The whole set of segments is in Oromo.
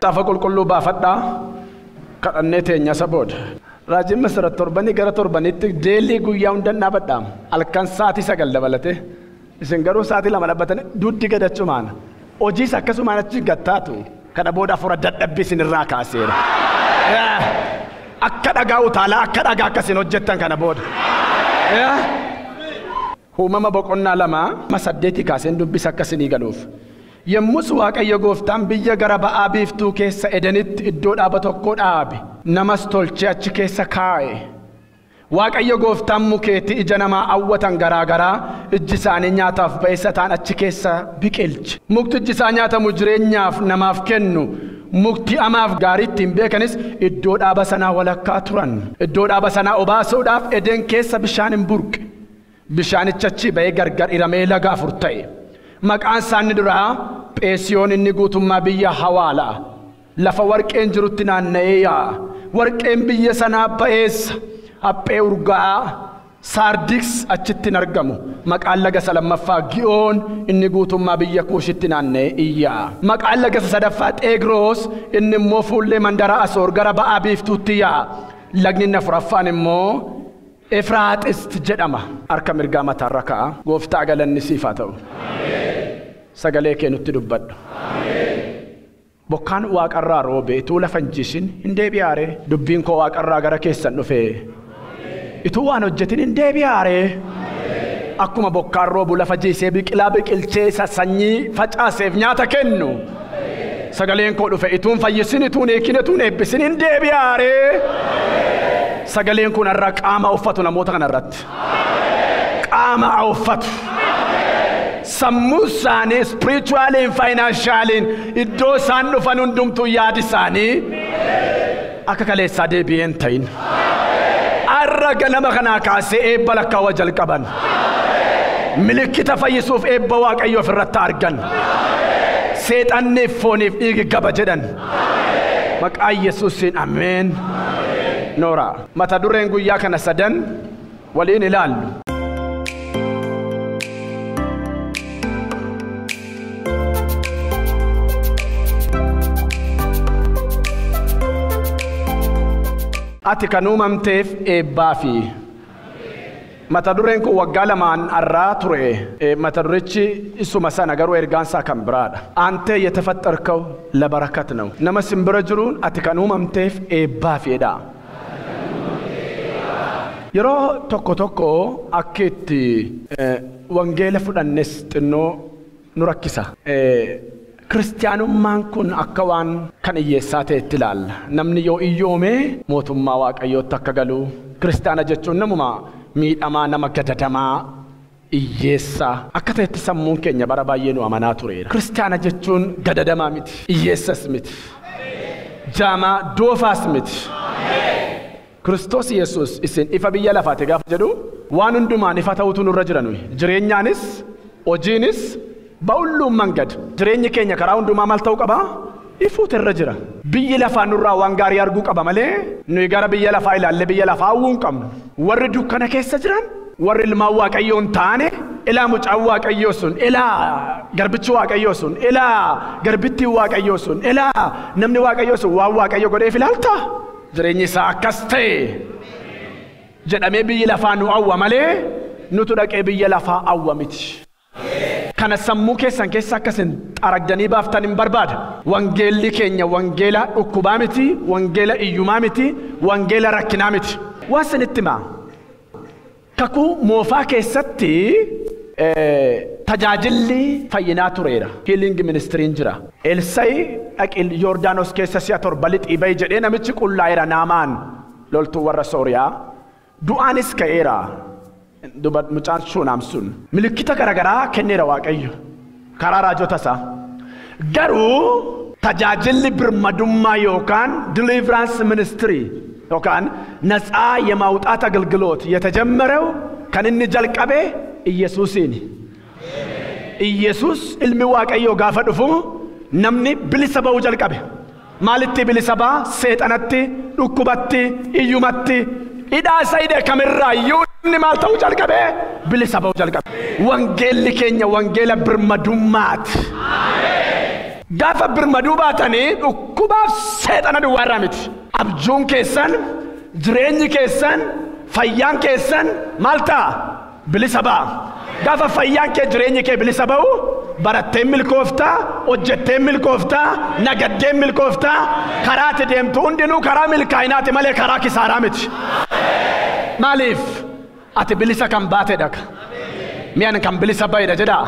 Macaafa qulqulluu baafadhaa kadhannee teenya isa booda. Raajiin Masarat torbanii gara torbanitti deelii guyyaa hundan dhaabadhaa. Halkan sa'aatii 9 dabalate. Isin garuu sa'aatii 2 dhaabbatanii duddi gadachumaan. Hojiis akkasumaan achi gattaatu. Kana booda hafuura dadhabbii isin irraa kaaseera. Akka dhagaa utaalaa akka dhagaa akkasiin hojjettan kana booda. Uumama boqonnaa 2 8 kaaseen dubbisa akkasinii galuuf. Yommus Waaqayyo gooftaan biyya gara ba'aa biiftuu keessa Edenitti iddoo dhaaba tokko dhaabe. Namas tolchee achi keessa kaa'e. Waaqayyo gooftaan mukeetii ija namaa hawwatan garaa garaa ijji isaanii nyaataaf ba'eessa ta'an achi keessa biqilche. Mukti ijji isaa nyaatamu jireenyaaf namaaf kennu. Mukti amaaf gaarii ittiin beekanis iddoo dhaaba sanaa walakkaa turan. Iddoo dhaaba sanaa obaasuudhaaf Eden keessa bishaan hin burqe. Bishaanicha achi ba'ee gargar hiramee laga 4 ta'e. Maqaan isaanii duraa Pheesiyoon inni guutummaa biyya Hawaalaa. Lafa warqeen jirutti naanna'ee yaa'a. Warqeen biyya sanaa ba'eessa. Haphee urgaa'aa Saardiks achitti hin argamu. Maqaan laga isa lammaffaa Gi'oon inni guutummaa biyya Kuushitti naanna'ee iyyaa'a. Maqaan laga isa sadaffaa Xeegroos inni immoo fuullee mandara Asoor gara ba'aa biiftuutti yaa'a. Lagni inni afuraffaan immoo Efraaxis jedhama. Harka mirgaa mataarra ka'a. Gooftaa galanni siif haa ta'u. Sagalee kee nutti dubbadhu. Bokkaan waaqarraa roobe ituu lafa hin jiisin hin deebi'aaree. Dubbiin koo waaqarraa gara keessan dhufe. Ituu waan hojjetin hin deebi'aaree. Akkuma bokkaan roobu lafa jiisee biqilaa biqilchee isa sanyii facaaseef nyaata kennu. Sagaleen koo dhufe ituun fayyisin ituun hiikin ituun eebbisin hin deebi'aaree. Sagaleen kun har'a qaama uffatu namoota kanarratti. Qaama uffatu. Sammuu isaanii spiritualiin financialiin iddoo isaan dhufan hundumtuu yaadi isaanii akka kaleessaa deebi'ee hin ta'in. Har'a ganama kanaa kaasee eebba lakkaawwa jalqaban. Milikkita fayyisuuf eebba Waaqayyoo ofirratti argan. Seexanniif fooniif dhiigi gaba jedhan. Maqaa Yesuusiin ameen. Noora. Mata dureen guyyaa kana sadan waliin ilaallu. Ati kan uumamteef eebbaa fi mata dureen kun waggaa 2 har'aa ture. Mata durichi isuma sana garuu ergaan isaa kan biraadha. Ante የተፈጠርከው ለበረከት ነው. Nama simbira jiruun ati kan uumamteef eebbaa fiidha. Yeroo tokko tokko akka itti wangeela fudhannes xinnoo nu rakkisa. Kiristiyaanummaan kun akka waan kan hiyyeessaa ta'etti ilaalla. Namni yoo iyyoome mootummaa Waaqayyootti akka galu. Kiristiyaana jechuun namuma miidhamaa nama gadadamaa hiyyeessaa akka ta'etti sammuun keenya bara baay'ee nu amanaa tureera. Kiristiyaana jechuun gadadamaa miti, hiyyeessas miti, jaamaa doofaas miti. Kiristoos Yesuus isin ifa biyya lafaati gaafa jedhu waan hundumaan ifa ta'utu nurra jira nuyi. Jireenyaanis hojiinis በሁሉም መንገድ jireenyi keenya karaa hundumaa maal ta'uu qaba? Ifuutu irra jira. Biyyi lafaa nurraa waan gaarii arguu qaba malee nuyi gara biyya lafaa ilaallee biyya lafaa hawwuu hin qabnu. Warri dukkana keessa jiran, warri ilmaan Waaqayyoo hin taane, ilaa mucaan Waaqayyoo sun, ilaa garbichi Waaqayyoo sun, ilaa garbittiin Waaqayyoo sun, ilaa namni Waaqayyoo sun waan Waaqayyo godheef ilaalta? Jireenyi isaa akkas ta'e jedhamee biyyi lafaa nu hawwa malee nutu dhaqee biyya lafaa hawwa miti. Kana sammuu keessan keessa akkasin xaragdanii baaftan hin barbaada. Wangeelli keenya wangeela dhukkubaa miti, wangeela iyyumaa miti, wangeela rakkinaa miti. Waan isinitti himaa. Kakuu moofaa keessatti tajaajilli fayyinaa tureera. Healing ministiriin jira. Elsaa'i dhaqi Yordaanos keessa si'a 7 lixii ba'i jedhee namichi qullaa'eera Naamaan loltuu warra Sooriyaa. Du'aanis ka'eera. Mucaan Shuunaam sun milikkita garaagaraa kenneera Waaqayyo karaa raajota isaa. Garuu tajaajilli birmadummaa yookaan deliverance ministry yookaan ነፃ የማውጣት አገልግሎት የተጀመረው kan inni jalqabe Iyesuusiin. Iyesuus ilmi Waaqayyoo gaafa dhufu namni bilisa ba'uu jalqabe. Maalitti bilisa ba'a? Seexanatti, dhukkubatti, iyyumatti, hidhaa isa hidhe kamirraa iyyuu inni maal ta'uu jalqabe? Bilisa ba'uu jalqabe. Wangeelli keenya wangeela birmadummaati. Gaafa birmaduu baatanii dhukkubaaf seexana duwwaa irraa miti. Abjuun keessan, jireenyi keessan, fayyaan keessan maal ta'a? Bilisa ba'a. Gaafa fayyaan kee jireenyi kee bilisa ba'u baratteen milkooftaa, hojjetteen milkooftaa, nagaddeen milkooftaa, karaatti deemtu hundinuu karaa milkaa'inaati malee karaa kisaaraa miti. Maaliif? Ati bilisa kan baatedha. Mi'aan kan bilisa ba'edha jedhaa.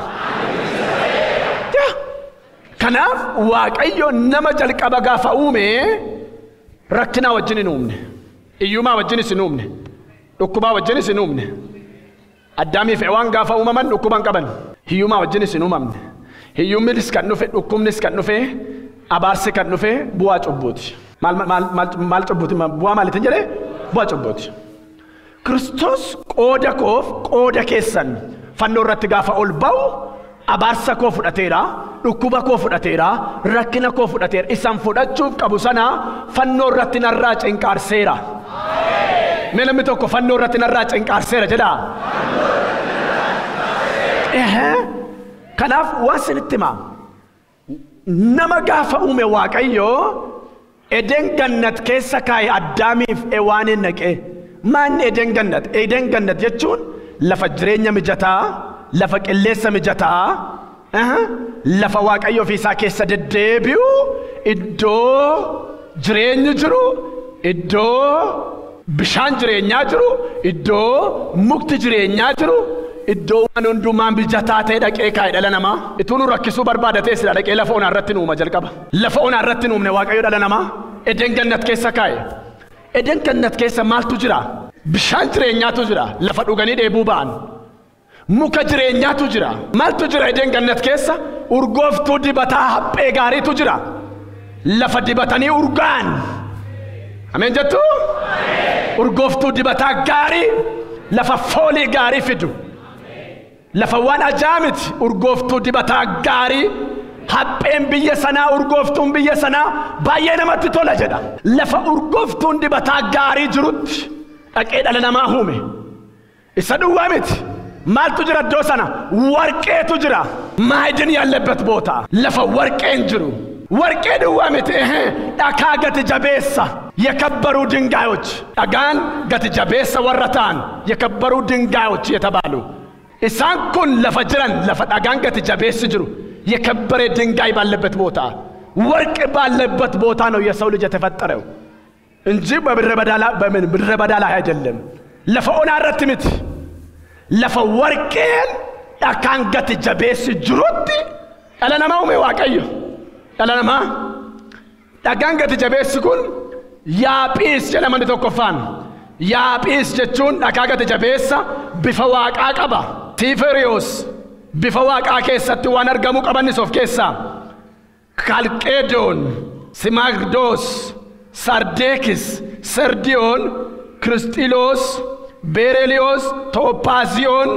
Kanaaf Waaqayyo nama jalqaba gaafa uume rakkinaa wajjin hin uumne, hiyyummaa wajjinis hin uumne, dhukkubaa wajjinis hin uumne. Addaamiif Hewaan gaafa uumaman dhukkuba hin qaban, hiyyummaa wajjinis hin uumamne. Hiyyumnis kan dhufe, dhukkubnis kan dhufe, abaarsi kan dhufe bu'aa cubbuuti. Maal maal maal maal cubbuuti? Bu'aa maaliitiin jedhee? Bu'aa cubbuuti. Kiristoos qooda koof qooda keessan fannoo irratti gaafa ol ba'u abaarsa koo fudhateera, dhukkuba koo fudhateera, rakkina koo fudhateera. Isan fudhachuuf qabu sana fannoo irratti narraa cinqaarseera. Mee namni tokko fannoo irratti narraa cinqaarseera jedhaa. Kanaaf waan isinitti himaa. Nama gaafa uume Waaqayyo Eden Gannat keessa kaa'e Addaamiif Hewaaniin naqee. Maanni Eden Gannat? Eden Gannat jechuun lafa jireenya mijataa, lafa qilleensa mijataa, lafa Waaqayyo ofiisaa keessa deddeebi'u, iddoo jireenyi jiru, iddoo bishaan jireenyaa jiru, iddoo mukti jireenyaa jiru, iddoo waan hundumaa mijataa ta'e dhaqee kaa'e dhala namaa. Ituu nu rakkisuu barbaada ta'e sila dhaqee lafa onaa irratti nu uuma jalqaba. Lafa onaa irratti nu uumne Waaqayyo dhala namaa Eden Gannat keessa kaa'e. Eden Gannat keessa maaltu jira? Bishaan jireenyaatu jira. Lafa dhuganii dheebuu ba'an. Muka jireenyaatu jira. Maaltu jira Eden Gannat keessa? Urgooftuu dibataa haphee gaariitu jira. Lafa dibatanii urgaan. Ameen jettuu? Urgooftuu dibataa gaarii, lafa foolii gaarii fidu. Lafa waan ajaa miti, urgooftuu dibataa gaarii, hapheen biyya sanaa, urgooftuun biyya sanaa baay'ee namatti tola jedha. Lafa urgooftuun dibataa gaarii jirutti dhaqee dhala namaa uume. Isa duwwaa miti. Maaltu jira iddoo sana? Warqeetu jira. Maayidin ያለበት ቦታ lafa warqeen jiru. Warqee duwwaa miti, dhakaa gati jabeessa የከበሩ ድንጋዮች፣ dhagaan gati jabeessa warra ta'an የከበሩ ድንጋዮች የተባሉ isaan kun lafa jiran, lafa dhagaan gati jabeessi jiru የከበረ ድንጋይ ባለበት ቦታ፣ ወርቅ ባለበት ቦታ ነው የሰው ልጅ የተፈጠረው እንጂ በምድረ በዳ ላይ በምን ምድረ በዳ ላይ አይደለም። Lafa onaa irratti miti. Lafa warqeen dhakaan gati jabeessi jirutti dhala namaa uume Waaqayyo. Dhala namaa dhagaan gati jabeessi kun Yaaphiis jedhama inni tokkoffaan. Yaaphiis jechuun dhagaa gati jabeessa bifa waaqaa qaba. Tiiferiyoos bifa waaqaa keessatti waan argamu qabannis of keessaa. Kalqeedoon, Simaagdoos, Sardeekis, Serdiyoon, Kirisxiloos, Beereliyoos, Toopaaziyoon,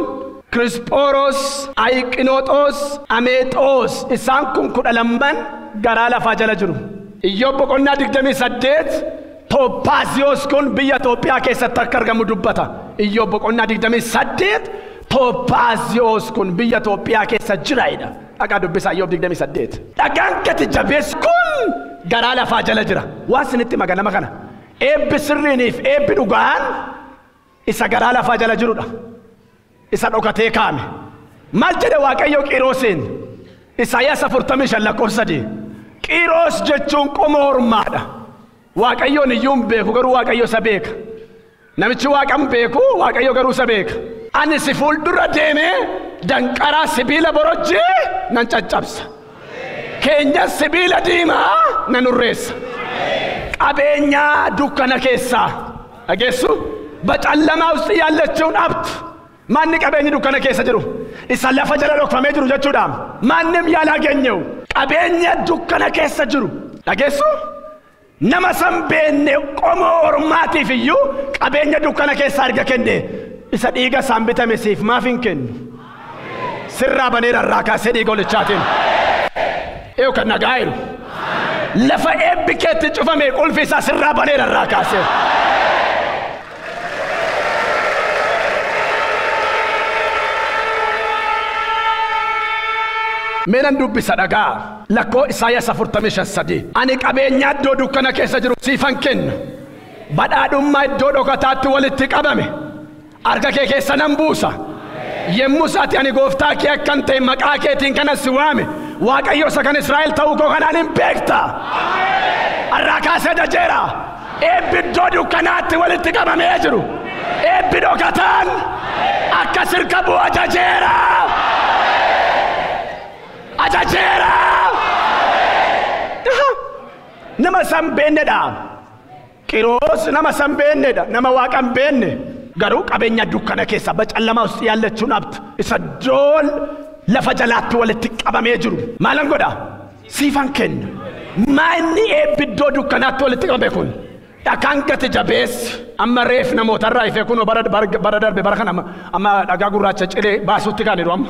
Kirisphooros, Ayiqinooxoos, Ameexoos. Isaan kun 12 garaa lafaa jala jiru. Iyyoob boqonnaa 28 Toopaaziyoos kun biyya Itoophiyaa keessatti akka argamu dubbata. Iyyoob boqonnaa 28 Toopaaziyoos kun biyya Itoophiyaa keessa jira jedha. Dhaqaa dubbisaa Iyyoob 28. Dhagaan gati jabeessi kun garaa lafaa jala jira. Waan isinitti hima ganama kana. Eebbi sirriiniif eebbi dhugaan isa garaa lafaa jala jirudha. Isa dhokatee kaa'ame. Maal jedhe Waaqayyo Qiroosiin? Isaayyaas 45 lakkoofsa 3. Qiroos jechuun qomoo ormaadha. Waaqayyoon iyyuu hin beeku garuu Waaqayyo isa beeka. Namichi Waaqa hin beeku, Waaqayyo garuu isa beeka. Ani si fuuldura deemee danqaraa sibiila borojjii nan caccabsa. Keenya sibiila diimaa nan urreessa. Qabeenyaa dukkana keessaa dhageessu በጨለማ ውስጥ ያለችውን ሀብት ማን qabeenyi dukkana keessa jiru isa lafa jala dhokfamee jiru jechuudha. ማንም ያላገኘው qabeenya dukkana keessa jiru dhageessu nama san beenne qomoo ormaatiif iyyuu qabeenya dukkana keessa arga kenne isa dhiiga isaan bitame siif maaf hin kennu? Sirraa baneera irraa kaasee dhiiga olichaatiin. Eeyu kan nagaa jiru. Lafa eebbi keetti cufame qulfi isaa sirraa baneera irraa kaasee. Meenan dubbisa dhagaa. Lakkoo Isaayyaas 45:3. Ani qabeenya iddoo dukkana keessa jiru siifan kenna. Badhaadhummaa iddoo dhokataatti walitti qabame. Harka kee keessa nan buusa. Yemmuu ati ani gooftaa kee akkan ta'e maqaa keetiin kanas si waame. Waaqayyo isa kan Israa'el ta'uu koo kanaan hin beekta. Har'aa kaasee dajeera. Eebbi iddoo dukkanaatti walitti qabamee jiru. Eebbi dhokataan akka sirka bu'u ajajeera. Ajajeera. Nama san beennedha. Qiroos nama san beennedha. Nama waaqa hin beenne. Garuu qabeenya dukkana keessa bacallamaa ውስጥ ያለችውን ሀብት isa dool lafa jalaatti walitti qabamee jiru. Maalan godha? Siifan kenna. Maanni eebbi iddoo dukkanaatti walitti qabame kun? Dhakaan gati jabeessi amma reef namootarraa ifee kunoo bara darbe bara kana amma dhagaa gurraacha cilee baasutti kaaniru amma.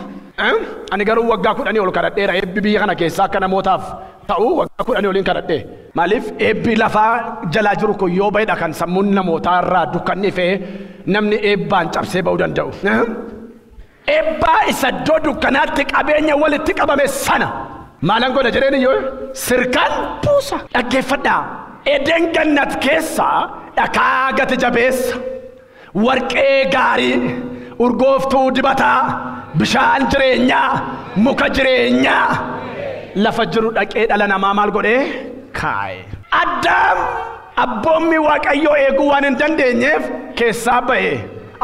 Ani garuu waggaa 10 ol kadhadheera eebbi biyya kana keessaa akka namootaaf ta'u waggaa 10 oliin kadhadhe. Maaliif eebbi lafaa jalaa jiru kun yoo ba'edha kan sammuun namootaarraa dukkanni ifee namni eebbaan cabsee ba'uu danda'u. Eebbaa isa iddoo dukkanaatti qabeenya walitti qabame sana maalan godha jedheen iyyuu sirkaan buusa. Dhaggeeffadhaa. Eden gannat keessa dhakaa gati jabeessa, warqee gaarii, urgooftuu dibataa, bishaan jireenyaa, muka jireenyaa lafa jiru dhaqee dhala namaa maal godhee kaa'e. Addaam abboommi Waaqayyoo eeguu waan hin dandeenyeef keessaa ba'e.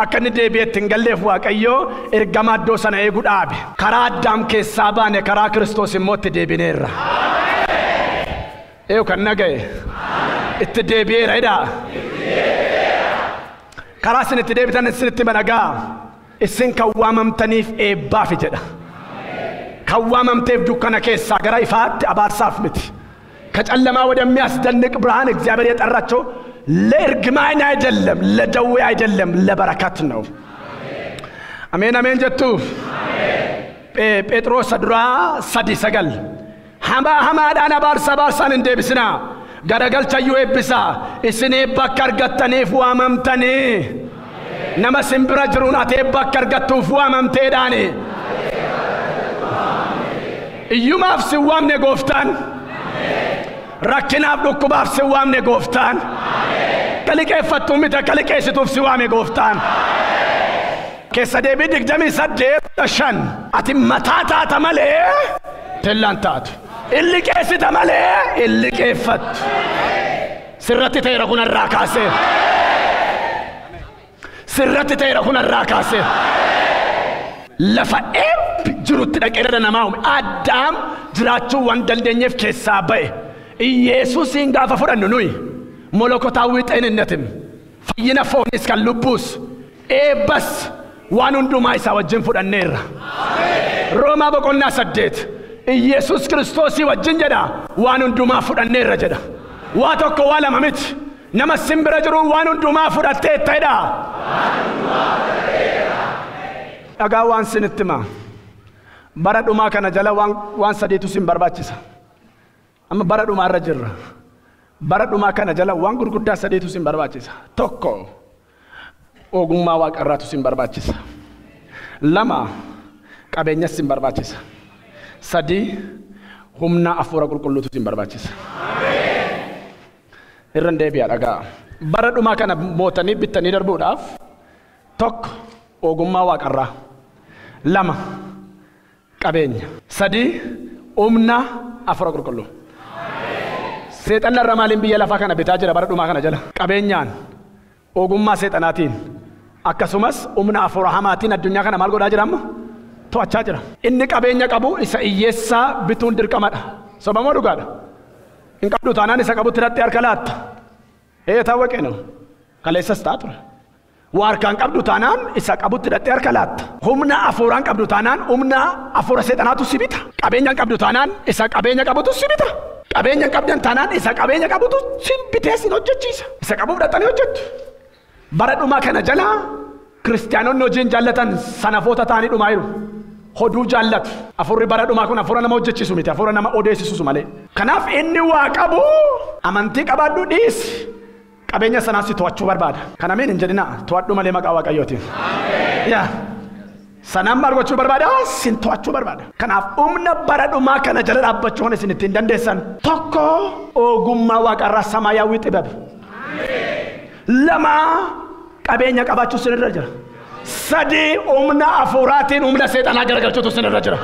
Akka inni deebi'eetti hin galleef Waaqayyoo ergama iddoo sana eeguu dhaabe. Karaa Addaam keessaa baane karaa Kiristoos immoo itti deebineerra. Eeyu kan naga'e itti deebi'eera jedhaa. Karaa isin itti deebitan isinitti managaa. Isin kan waamamtaniif eebbaafi jedha. Kan waamamteef dukkana keessaa gara ifaatti abaarsaaf miti. ከጨለማ ወደሚያስደንቅ ብርሃን እግዚአብሔር የጠራቸው ለእርግማን አይደለም፣ ለደዌ አይደለም፣ ለበረከት ነው። አሜን አሜን ጀቱ። ጴጥሮስ duraa 3:9 hamaa hamaadhaan abaarsa abaarsaan hin deebisinaa, garagalchayyuu eebbisaa, isin eebba akka argattaniif waamamtanii. Nama isin bira jiruun ati eebba akka argattuuf waamamteedhaani. Iyyumaaf si waamne gooftaan. Rakkinaaf dhukkubaaf si waamne gooftaan. Akka liqeeffattuu miti akka liqeessituuf si waame gooftaan. Keessa deebii 28:5 ati mataa taata malee tellaan taatu. In liqeessita malee in liqeeffattu. Sirratti ta'eera kun irraa kaasee. Sirratti ta'eera kun irraa kaasee. Lafa eebbi jirutti dhaqee dhala namaa uume. Addaam jiraachuu waan dandeenyeef keessaa ba'e. Iyeesuusiin gaafa fudhannu nuyi መለኮታዊ ጤንነትም fayyina foonis kan lubbuus eebbas waan hundumaa isaa wajjin fudhanneerra. Roomaa boqonnaa 8 Iyeesuus Kiristoosii wajjin jedha waan hundumaa fudhanneerra jedha. Waa tokko waa lama miti. Nama simbira jiru waan hundumaa fudhatteetta jedha. Dhagaa waan sinitti himaa. Bara dhumaa kana jala waan sadiitu sin barbaachisa. Amma bara dhumaa irra jirra. Bara dhumaa kana jala waan gurguddaa sadiitu sin barbaachisa. Tokko ogummaa waaqarraatu sin barbaachisa. 2 qabeenyas sin barbaachisa. 3 humna hafuura qulqulluutu sin barbaachisa. Irran deebi'aa dhagaa. Bara dhumaa kana mootanii bittanii darbuudhaaf tokko ogummaa waaqarraa, 2 qabeenya, 3 humna hafuura qulqulluu. Seexanni irra maaliin biyya lafaa kana bitaa jira bara dhumaa kana jala? Qabeenyaan, ogummaa seexanaatiin, akkasumas humna hafuura hamaatiin addunyaa kana maal godhaa jira amma? To'achaa jira. Inni qabeenya qabu isa hiyyeessaa bituun dirqamadha. Soba moo dhugaadha? Hin qabdu taanaan isa qabutti hidhattee harka laatta. Ee taawwaqee nama. Kaleessas ta'a ture. Waa harkaan qabdu taanaan isa qabutti hidhattee harka laatta. Humna hafuuraan qabdu taanaan humna hafuura seexanaatu si bita. Qabeenyaan qabdu taanaan isa qabeenya qabutu si bita. Qabeenya qabdan taanaan isa qabeenya qabutu si bitee sin hojjechiisa. Isa qabuuf hidhattanii hojjettu. Bara dhumaa kana jala kiristaanonni hojiin jaallatan sanafoota ta'anii dhumaa jiru. Hoduu jaallatu. Hafuurri bara dhumaa kun hafuura nama hojjechiisu miti, hafuura nama odeessisu malee. Kanaaf inni waa qabu amantii qabaadhu dhiisi. Qabeenya sanaas si to'achuu barbaada. Kana miin hin jedhinaa, to'adhu malee maqaa Waaqayyootiin. Yaa. Sanaan maal gochuu barbaada? Sin to'achuu barbaada. Kanaaf humna bara dhumaa kana jala dhaabbachuu kan isin ittiin dandeessan tokko ogummaa waaqarraa samaayaawii xibab. Lama qabeenya qabaachuu sinirra jira. Sadi humna hafuuraatiin humna seexanaa garagalchuutu sinirra jira.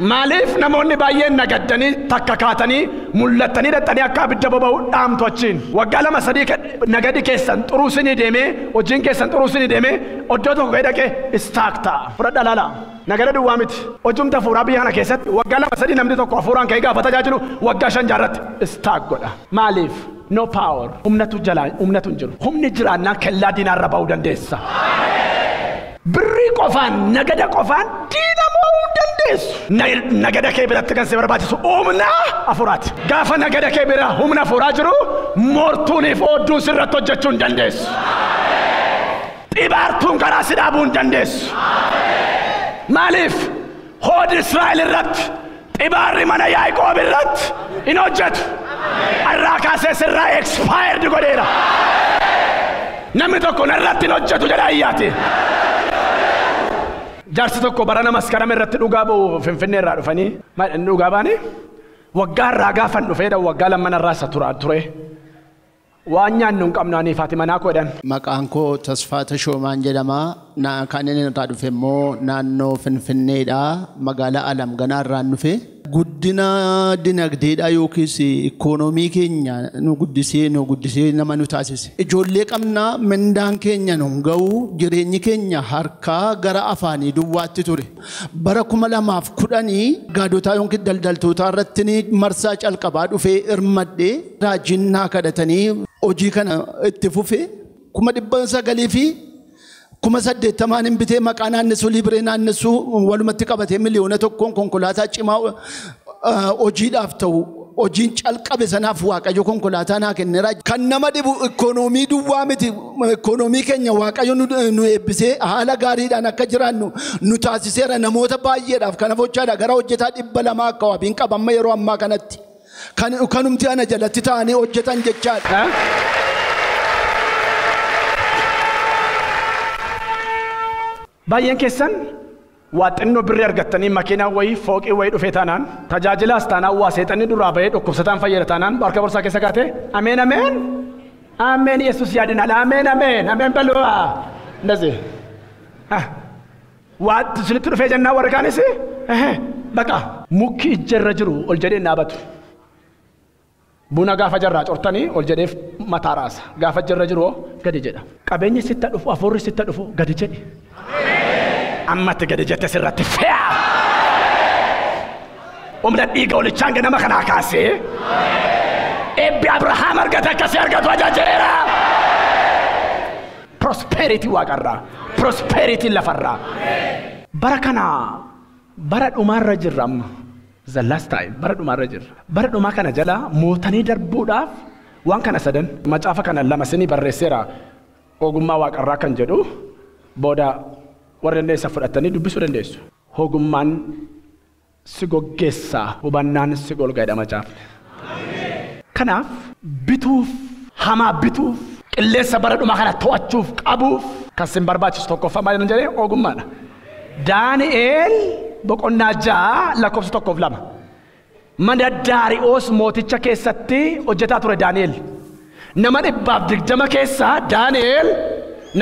Maaliif namoonni baay'een nagaddanii takka kaatanii mul'attanii dhaxxanii akka abidda boba'u dhaamtu achiin. Waggaa 2 3 nagadi keessan xuruu sinii deemee hojiin keessan xuruu sinii deemee iddoo tokko ga'ee dhaqee istaak ta'a. Fudhadhaa laala. Nagada duwwaa miti. Hojumta hafuuraa biyya kana keessatti waggaa 2 3 namni tokko hafuuraan ka'ee gaafa tajaajilu waggaa 5 jaarratti istaak godha. Maaliif? No power. Humnatu jalaa humnatu hin jiru. Humni jiraannaan kellaa diinaarra ba'uu dandeessa. Birrii qofaan nagada qofaan diina mo'uu dandeessu. Nagada kee biratti kan si barbaachisu humna hafuuraati. Gaafa nagada kee bira humna hafuuraa jiru moortuuniif oodduun sirratti hojjechuu hin dandeessu. Xibaartuun karaa si dhaabuu hin dandeessu. Maaliif? Hoodi Israa'el irratti xibaarri mana Yaaqoob irratti hin hojjetu. Har'aa kaasee sirraa expired godheera. Namni tokko narratti hin hojjetu jedha ayyaati. Jaarsi tokko barana maskarama irratti dhugaa ba'u Finfinnee irraa dhufanii maal inni dhugaa baane waggaa irraa gaafan dhufeedha waggaa lamman irraa isa ture. Waan nyaannu hin qabnu anii fi manaa koo jedhan. Maqaan koo Tasfaa Tashoomaan jedhama. Kan inni irraa dhufe immoo naannoo Finfinneedha. Magaalaa Alamganaa irraan dhufe. Guddina dinagdeedha yookiis ikoonoomii keenya nu guddisee nama nu taasise. Ijoollee qabnaa mindaan keenya nu ga'u jireenyi keenya harkaa gara afaanii duwwaatti ture. Bara 2010 gaadotaa yookiin daldaltootaa irratti marsaa calqabaa dhufee hirmadhee raajinnaa kadhatanii hojii kana itti fufe 900,000 fi 80,000 hin bitee maqaa naannessuu libree naannessuu walumatti qabatee 1,000,000 konkolaataa cimaa hojiidhaaf ta'u hojiin calqabe sanaaf Waaqayyo konkolaataa naa kenneera. Kan nama dhibu ikoonoomii duwwaa miti. Ikoonoomii keenya Waaqayyo nu eebbisee haala gaariidhaan akka jiraannu nu taasiseera namoota baay'eedhaaf. Kanaaf hojjaadha gara hojjetaa 200 akka wabiin qaba amma yeroo ammaa kanatti. Kanumti ana jalatti ta'anii hojjetan jechaadha. Baay'een keessan waa xinnoo birrii argattanii makiinaa wayii fooqii wayii dhufee taanaan tajaajilaas taanaan waa seexanni duraa bahee dhukkubsataan fayyada taanaan harka borsaa keessa kaatee ameen ameen ameen Yesuus yaadinaal ameen ameen ameen bal'aa እንደዚህ waa isinitti dhufee jennaan warri kaanis baqa mukki ijjarra jiru ol jedhee dhaabatu. Buna gaafa jarraa cortanii ol jedheef mataa raasa. Gaafa jarra jiru gadi jedha. Qabeenyi sitta dhufu hafuurri sitta dhufu gadi jedhi. Ammatti gadi jette sirratti fe'a. Humna dhiiga olichaan ganama kanaa kaasee eebbi Abrahaam argate akkasii argatu ajajeera. Prosperity waaqarraa, prosperity lafarraa. Bara kana bara dhumaarra jirra amma. The last time bara dhumaarra jirra. Bara dhumaa kana jala mootanii darbuudhaaf waan kana sadan macaafa kana lama sinii barreesseera ogummaa waaqarraa kan jedhu booda warra dandeessa fudhatanii dubbisuu dandeessu. Ogummaan si goggeessaa hubannaan si golga jedha macaafni. Kanaaf bituuf hamaa bituuf qilleensa bara dhumaa kana to'achuuf qabuuf kan sin barbaachisu tokkoffaa maal jedhee ogummaadha. Daani'eel boqonnaa 6 lakkoofsa 1 fi 2. Mana Daari'oos mooticha keessatti hojjetaa ture Daani'el. Nama 120 keessaa Daani'el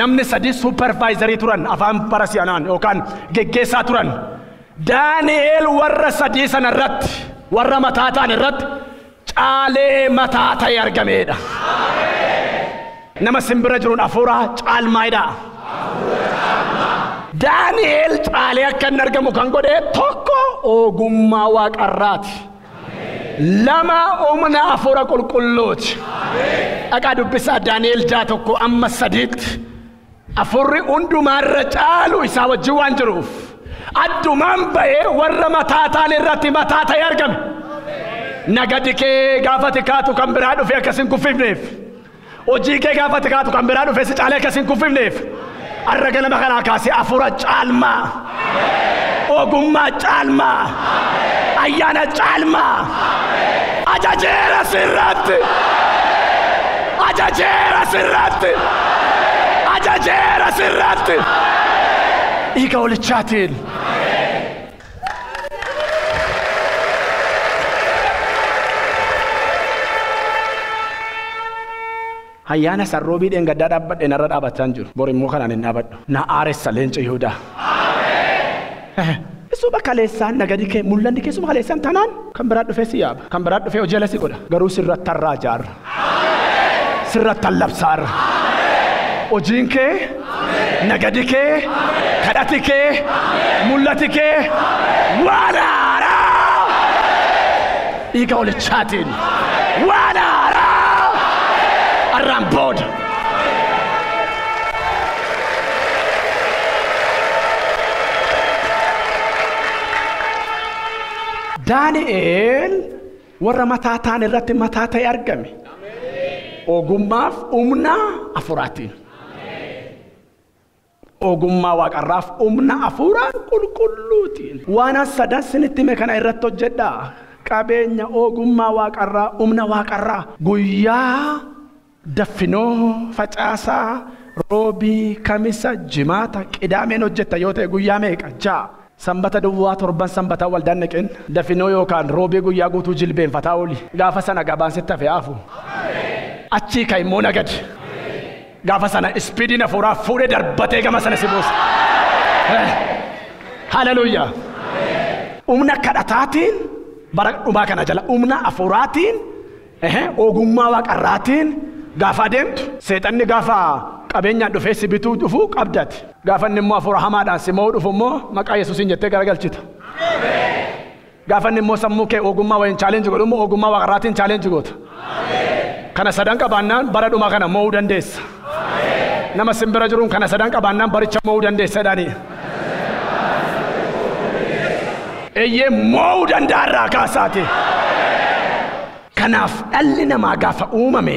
namni 3 supervisorii turan afaan Parasiyaanaan yookaan geggeessaa turan. Daani'el warra 3 sana irratti warra mataa ta'an irratti caalee mataa ta'e argameedha. Nama simbira jiruun hafuura caalmaayidha. Daani'el caalee akka inni argamu kan godhe tokko ogummaa waaqarraati. Lama humna hafuura qulqulluuti. Dhaqaa dubbisaa Daani'el 6 1 amma 3tti. Hafuurri hundumaarra caalu isaa wajjin waan jiruuf addumaan ba'ee warra mataa ta'an irratti mataa ta'e argame. Nagadi kee gaafa tikaatu kan biraa dhufe akkas hin kuffifneef. Hojii kee gaafa tikaatu kan biraa dhufe si caalee akkas hin kuffifneef. Har'a ganama kanaa kaasee hafuura caalmaa, ogummaa caalmaa, ayyaana caalmaa ajajeera sirratti, ajajeera sirratti, ajajeera sirratti. Dhiiga hoolichaatiin. Ayyaana sarroobii dheengaddaa dhaabbadhe narra dhaabbachaa hin jiru. Bor immoo kanaan hin dhaabbadhu. Na aaressa leenca Yihudaa. Isuma kaleessaan nagadi kee mul'anni keessuma kaleessaan tanaan kan biraa dhufee si yaaba. Kan biraa dhufee hojii ala si godha. Garuu sirratti har'aa jaarra. Sirratti hallabsaarra. Hojiin kee, nagadi kee, kadhati kee, mul'ati kee waan haaraa. Dhiiga hoolichaatiin waan haaraa. Arraan booda. Daani'eel warra mataa ta'an irratti mataa ta'e argame. Ogummaaf humna hafuuraatiin. Ogummaa waaqarraaf humna hafuuraa qulqulluutiin. Waan sadan sinitti hime kana irratti hojjedhaa. Qabeenya ogummaa waaqarraa, humna waaqarraa. Guyyaa daffinoo facaasaa roobii kamisa jimaata qidaameen hojjetta yoo ta'e guyyaa meeqa? 6. Sanbata duwwaa 7 sanbata waldaan naqin dafinoo yookaan roobii guyyaa guutuu jilbeenfataa ooli. Gaafa sana gabaan sitti hafe haafu. Achii ka immoo nagadi. Gaafa sana ispiidiin hafuuraa fuudhee darbatee gama sana si buusa. Haleluuyaa. Humna kadhataatiin bara dhumaa kana jala humna hafuuraatiin ogummaa waaqarraatiin gaafa adeemtu seexanni gaafa qabeenyaan dhufee si bituu dhufu qabdati. Gaafa inni immoo hafuura hamaadhaan si mo'uu dhufu immoo maqaa Yesuusiin jettee garagalchita. Gaafa inni immoo sammuu kee ogummaa wayiin chaalenji godhu immoo ogummaa waaqarraatiin chaalenji goota. Kana sadan qabaannaan bara dhumaa kana mo'uu dandeessa. Nama simbira jiruun kana sadan qabaannaan baricha mo'uu dandeessa jedhanii. Eeyyee mo'uu danda'arraa kaasaati. Kanaaf dhalli namaa gaafa uumame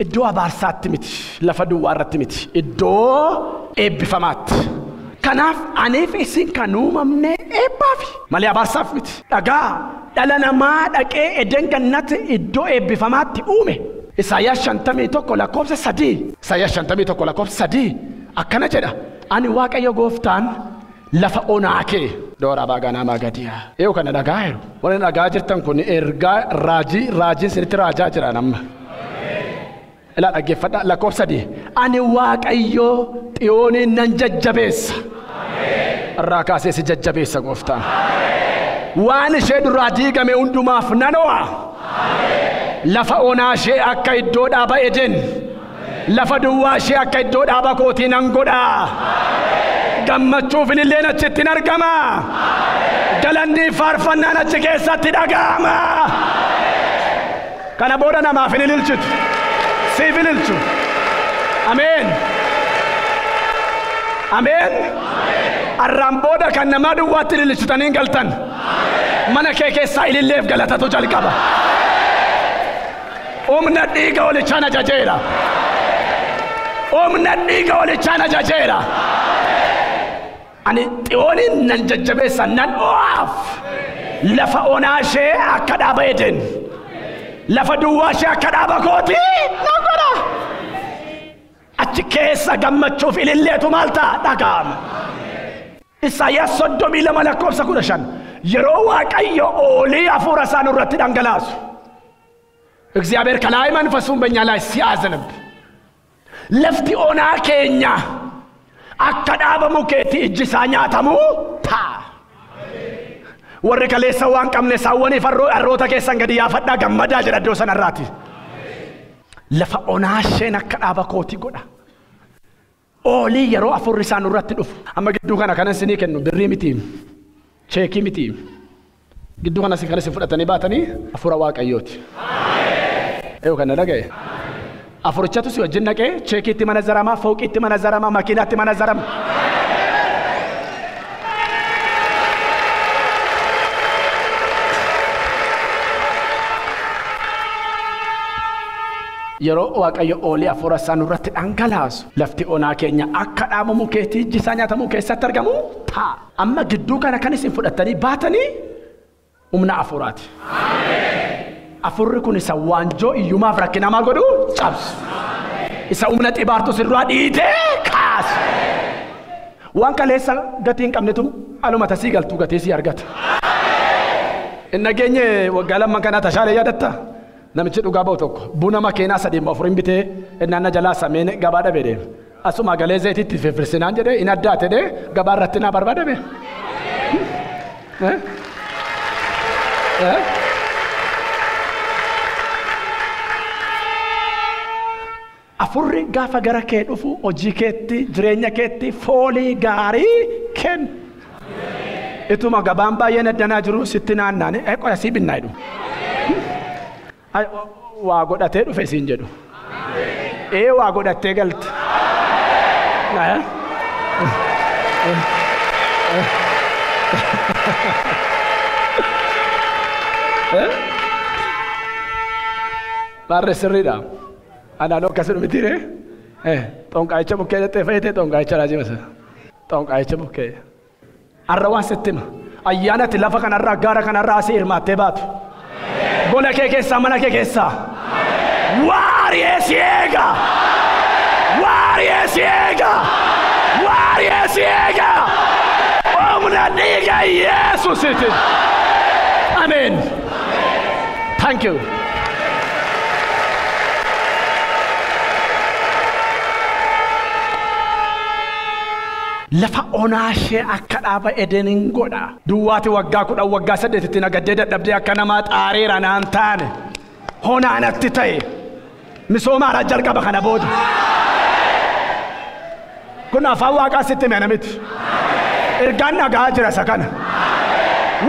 iddoo abaarsaatti miti, lafa duwwaa irratti miti, iddoo eebbifamaatti. Kanaaf aniif isin kan uumamne eebbaafi malee abaarsaaf miti. Dhagaa dhala namaa dhaqee Eden gannatti iddoo eebbifamaatti uume. Isaayyaas 51 lakkoofsa 3. Isaayyaas 51 lakkoofsa 3 akkana jedha. Ani Waaqayyo gooftaan lafa onaa kee doora baaganaa maagadiyaa. Eeyyuu kana dhagaa jiru. Warri dhagaa jirtan kun ergaa raajii raajiin sinitti raajaa jiran amma. Ilaa dhaggeeffadhaa lakkoofsa 3. Ani Waaqayyo Xiyooniin nan jajjabeessa. Irraa kaasee si jajjabeessa gooftaan. Waan ishee duraa diigame hundumaaf nan ho'a. Lafa onaa ishee akka iddoo dhaaba Eden. Lafa duwwaa ishee akka iddoo dhaaba kootii nan godha. Gammachuuf ililleen achitti hin argama. Galanni faarfannaan achi keessatti dhaga'ama. Kana booda namaaf hin ililchitu. Siif ililchu. Ameen. Ameen. Arraan booda kan namaa duwwaatti ililchitanii hin galtan. Mana kee keessaa ililleef galatatu jalqaba. Humna dhiiga hoolichaan ajajeera. Humna dhiiga hoolichaan ajajeera. Ani Xiyooniin nan jajjabeessa nan ho'aaf. Lafa onaa ishee akka dhaaba Eden. Lafa duwwaa ishee akka dhaaba kootii nan godha. Achi keessa gammachuuf ililleetu maal ta'a dhaga'ama. Isaayyaas 32 lakkoofsa 15 yeroo Waaqayyo oolii hafuura isaa nurratti dhangalaasu. እግዚአብሔር ከላይ መንፈሱን በእኛ ላይ ሲያዘንብ lafti onaa keenya akka dhaaba mukeetti ijji isaa nyaatamu ta'a. Warri kaleessa waan qabne saawwaniif harroota keessan gadi yaafadhaa gammadaa jedha iddoo sanarraati. Lafa onaa isheen akka dhaaba kootii godha. Oolii yeroo afurri isaan nurratti dhufu. Amma gidduu kana kanan isinii kennu birrii miti, cheekii miti. Gidduu kana kan isin fudhatanii baatanii hafuura Waaqayyooti. Eeyyuu kana dhaga'e. Afurichatu si wajjin naqee cheekiitti mana zaramaa, fooqiitti mana zaramaa, makiinaatti mana zarama. Yeroo Waaqayyo oolii hafuura isaa nurratti dhangalaasu lafti onaa keenya akka dhaaba mukeetii ijji isaa nyaatamuu keessatti argamu ta'a. Amma gidduu kana kan isin fudhatanii baatanii humna hafuuraati. Afurri kun isa waanjoo iyyumaaf rakkina maal godhu cabsu. Isa humna xibaartu sirraa dhiitee kaasu. Waan kaleessa gatii hin qabnetu aluma tasii galtuu gatii sii argata. Hin nageenye waggaa lamman kanaa tashaalee yaadatta? Namichi dhugaa ba'u tokko buna makeenaa 3 4 bitee innaan na jalaa sameen gabaa dhabee deema. Asuma galee zayitiitti firfirsinaan jedhee in addaate dee gabaa irratti naa barbaadame. Afurri gaafa gara kee dhufu hojii keetti jireenya keetti foolii gaarii kenna. Ituma gabaan baay'een addanaa jiru sitti naannaane qoya sii binnaa jedhu. Waa godhatee dhufe siin jedhu. Waa godhattee galte. Maarree sirriidha. Anaan akkasuma miti ree? Xonqaayicha bukkee dhattee fayyadee xonqaayicha raajii masa. Xonqaayicha bukkee. Arra waan sitti hima. Ayyaanatti lafa kanarraa gaara kanarraa asii hirmaattee baatu. Gola kee keessaa mana kee keessaa. Waariyee si eega! Waariyee si eega! Waariyee si eega! Humna dhiiga Yesuusiitiin. Ameen. Thank you. Lafa onaa ishee akka dhaaba Edeniin godha. Duwwaati waggaa 10 waggaa 8 nagaddee dadhabdee akka namaa xaareera naan taane honaa natti ta'e misooma haaraa jalqaba kana booda. Kun afaan waaqaa sitti hime miti. Ergaan dhagaa jira isa kana.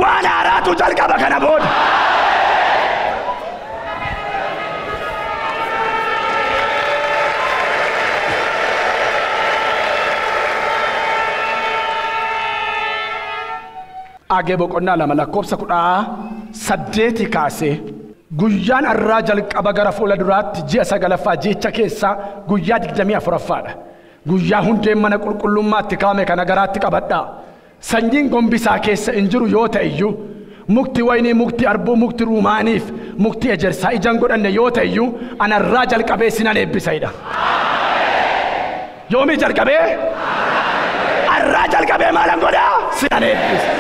Waan haaraatu jalqaba kana booda. Agee boqonnaa 2 lakkoofsa 18 kaasee guyyaan arraa jalqaba gara fuula duraatti ji'a 9ffaa ji'icha keessaa guyyaa 24ffaadha. Guyyaa hundeen mana qulqullummaatti kaa'ame kana garaatti qabadhaa. Sanyiin gombisaa keessa hin jiru yoo ta'e iyyuu mukti waynii, mukti arbuu, mukti ruumaaniif mukti ejersaa ijaan godhanne yoo ta'e iyyuu anarraa jalqabee sinan eebbisa jedha. Yoomii jalqabee? Arraa jalqabee maalan godhaa? Sinan eebbisa.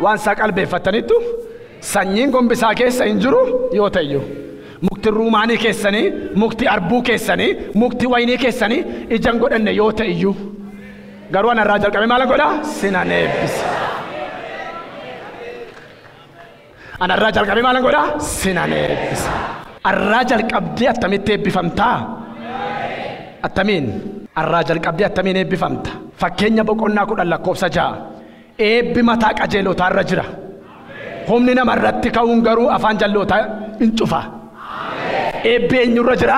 Waan isaa qalbeeffataniittu sanyiin gombisaa keessa hin jiru yoo ta'e iyyuu mukti ruumaanii keessanii, mukti arbuu keessanii, mukti waynii keessanii ijaan godhanne yoo ta'e iyyuu garuu anarraa jalqabee maal godhaa? Sinan eebbisa. Anarraa jalqabee maal godhaa? Sinan eebbisa. Arraa jalqabdee attamitti eebbifamtaa? Attamiin? Arraa jalqabdee attamiin eebbifamta? Fakkeenya boqonnaa 10 lakkoofsa 6. Eebbi mataa qajeelotaa irra jira. Humni nama irratti ka'uun garuu afaan jallootaa hin cufa. Eebbi eenyurra jira?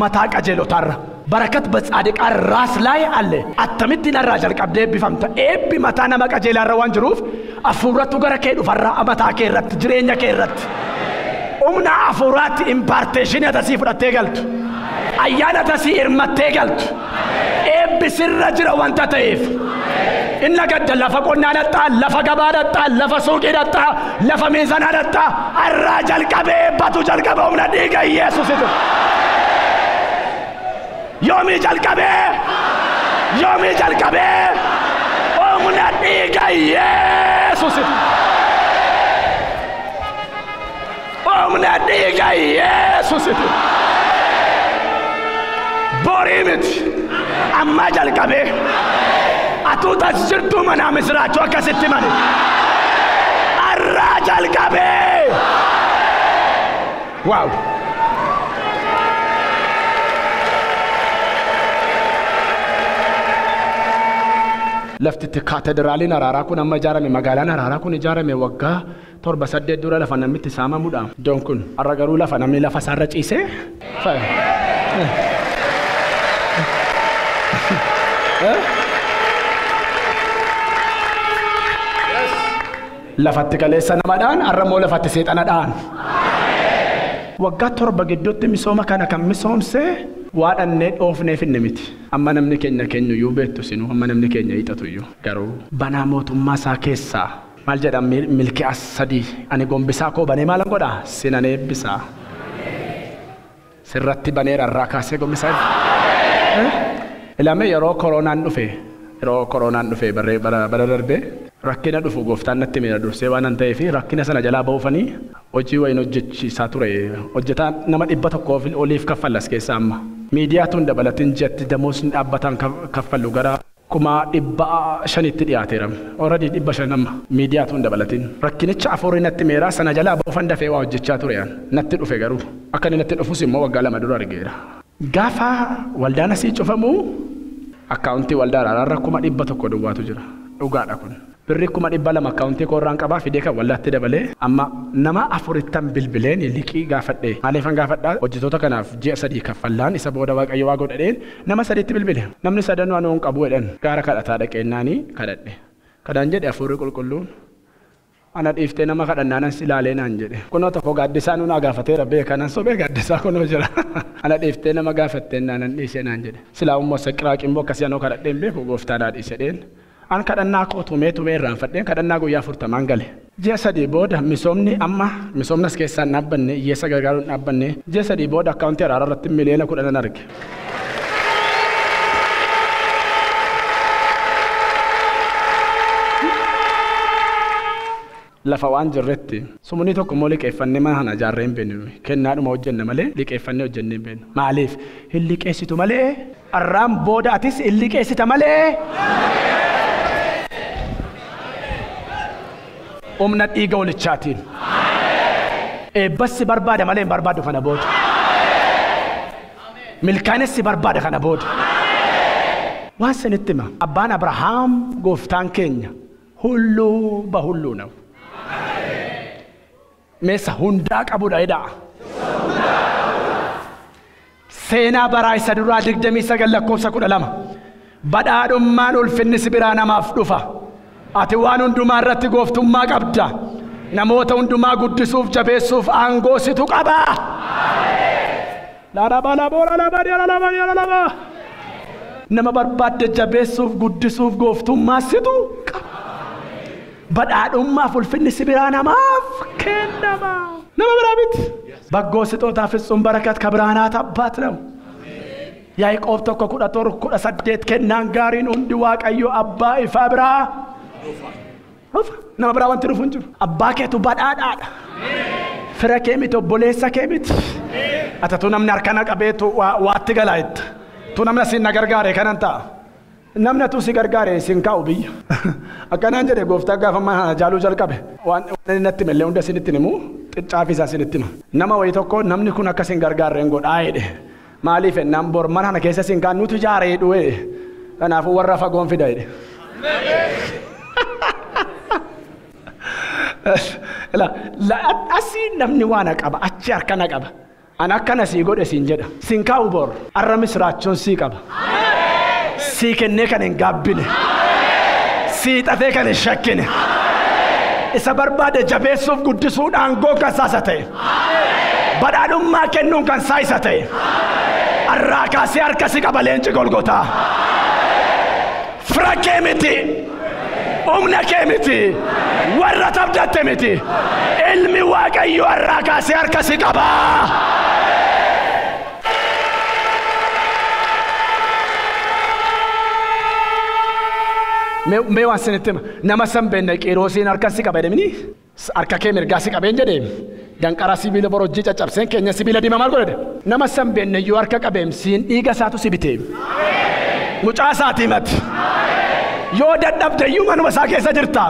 Mataa qajeelotaa irra. Barakat batsaadiqaa raas laay alle akkamittiin arraa jalqabdee eebbifamta? Eebbi mataa nama qajeelaa irra waan jiruuf hafuurattu gara kee dhufarraa mataa kee irratti jireenya kee irratti. Humna hafuuraatti imparteeshinii atasii fudhattee galtu. Ayyaana atasii hirmattee galtu. Eebbi sirra jira wanta ta'eef. Inna gadda lafa qonnaa dhaqxaa, lafa gabaa dhaqxaa, lafa suuqii dhaqxaa, lafa miizanaa dhaqxaa, arraa jalqabee eebbatu jalqaba humna dhiiga Yesuusitu. Yoomii jalqabee? Yoomii jalqabee? Humna dhiiga Yesuusitu. Humna dhiiga Yesuusitu. Borii miti. Amma jalqabee. Atuutas jirtuu manaa misiraachuu akkasitti mani. Arraa jalqabee. Waaw. Laftitti kaatediraaliin araaraa kun amma ijaarame magaalaan araaraa kun ijaarame waggaa 7 8 dura lafa namni itti saamamudha. Iddoon kun har'a garuu lafa namni lafa isaarra ciisee. Lafatti kaleessa namadhaan har'a immoo lafatti seexanadhaan. Waggaa 7 gidduutti misooma kana kan misoomse waa dhannee dhoofneef inni miti. Amma namni keenya keenyu iyyuu beektu sinuu amma namni keenya hiixatu iyyuu garuu banaa mootummaa isaa keessaa Maal jedha Milkiyaas 3 ani gombisaa koo banee maalan godha sinan eebbisaa. Sirratti baneera irraa kaasee gombisaa. Ilame yeroo koronaan dhufe bara darbe rakkina dhufu gooftaan natti miira dursee waan an ta'eef rakkina sana jalaa ba'uufanii hojii wayin hojjechiisaa ture. Hojjetaan nama 100 oliif kaffallas keessa amma. Miidiyaa tun dabalatiin jetti damoosni dhaabbataan kaffallu gara 500,000 dhiyaateera. Already 500 amma miidiyaa tun dabalatiin. Rakkinicha afurii natti miira sana jalaa ba'uufan dafee waa hojjechaa ture natti dhufe garuu akka inni natti dhufus immoo waggaa 2 dura argeera. Gaafa waldaan asii cufamu akkaawuntii waldaa araarra 100,000 duwwaatu jira. Dhugaadha kun. Birri 200,000 akkaawuntii koorraan qabaa fidee kan waldaatti dabalee amma nama 40 bilbileen liqii gaafadhe. Maaliifan gaafadhaa hojjettoota kanaaf ji'a 3 kaffallaan isa booda Waaqayyo waa godhadheen nama 3tti bilbile. Namni sadanuu anuu hin qabu jedhan gaara kadhataa dhaqeennaanii kadhadhe. Kadhaan jedhe afuurri qulqulluun ana dhiiftee nama kadhannaanan si ilaalee naan jedhe. Kunoo tokko gaaddisaa nunaa gaafateera beekanan sobee gaaddisaa kunoo jira. Ana dhiiftee nama gaafattee naanan dhiisee naan jedhe. Silaa immoo saqiraaqi immoo akkasii anoo kadhadheen beeku gooftaa naa dhiise dheen. An kadhannaa koo tumee irraanfadheen kadhannaa guyyaa 40 gale. Ji'a 3 booda misoomni amma misoomnas keessaan dhaabbanne hiyyeessa gargaaruun dhaabbanne ji'a 3 booda akkaawuntii araaraa irratti 10 million arge. Lafa waan jirretti sumuni tokko immoo liqeeffannee mana kana ijaarree hin beeknu kennaadhuma hojjenna malee liqeeffannee hojjennee hin beeknu. Maaliif hin liqeessitu malee arraan booda atis hin liqeessita malee. Humna dhiiga walichaatiin. Eebbassi barbaada malee hin barbaadu kana booda. Milkaanessi barbaada kana booda. Waan sanitti hima abbaan Abrahaam gooftaan keenya hulluu bahulluu ነው. Meesa hundaa qabudha jedha. Seenaa baraa isa duraa 29 lakkoofsa 12. Badhaadhummaan ulfinni si biraa namaaf dhufa. Ati waan hundumaa irratti gooftummaa qabda. Namoota hundumaa guddisuuf jabeessuuf aangoo situ qaba. Nama barbaadde jabeessuuf guddisuuf gooftummaa situ qaba. Badhaadhummaaf ulfinni si biraa namaaf kennama. Nama biraa miti. በጎ ስጦታ ፍጹም በረከት ከብርሃናት አባት ነው። ያዕቆብ 1:17 kennaan gaariin hundi Waaqayyo abbaa ifaa biraa dhufa. Nama biraa wanti dhufu hin jiru. Abbaa keetu badhaadhaadha. Fira kee miti, obboleessa kee miti. Atatu namni harkana qabeetu waatti galaa itti. Tu namni asiin na gargaare kanan ta'a. Namni atuu si gargaare siin kaa'u biyya. Akkanaan jedhe gooftaan gaafa mana jaaluu jalqabe. Waan inni natti hime illee hunda isinitti himu xiccaafi isaa isinitti hima. Nama wayii tokko namni kun akka isin gargaarre hin godhaa jedhe. Maaliif ennaan bor mana kana keessa isin kaan nutu ijaaree dhu'e. Kanaafuu warra fagoon fida jedhe. Asii namni waan qaba achi harkana qaba. An akkana sii godhe siin jedha. Siin kaa'u bor arra misiraachoon sii qaba. Sii kennee kan hin gaabbine. Sii xafee kan hin shakkine. Isa barbaade jabeessuuf guddisuun aangoo kan saasa ta'e. Badhaadhummaa kennuun kan saayisa ta'e. Arraa kaasee harka si qaba leenci Golgotaa. Fira kee miti. Humna kee miti. Warra tabdatte miti. Ilmi Waaqayyoo arraa kaasee harka si qaba. Mee waan sinitti hima nama san beekne Qiroosiin harka si qaba jedhamini harka kee mirgaa si qabeen jedhee danqaraa sibiila borojjii caccabseen keenya sibiila diimaa maal godhate nama san beekne iyyuu harka qabeem siin dhiiga isaatu si bitee mucaa isaatii mati yoo dadhabde iyyuu manuma isaa keessa jirta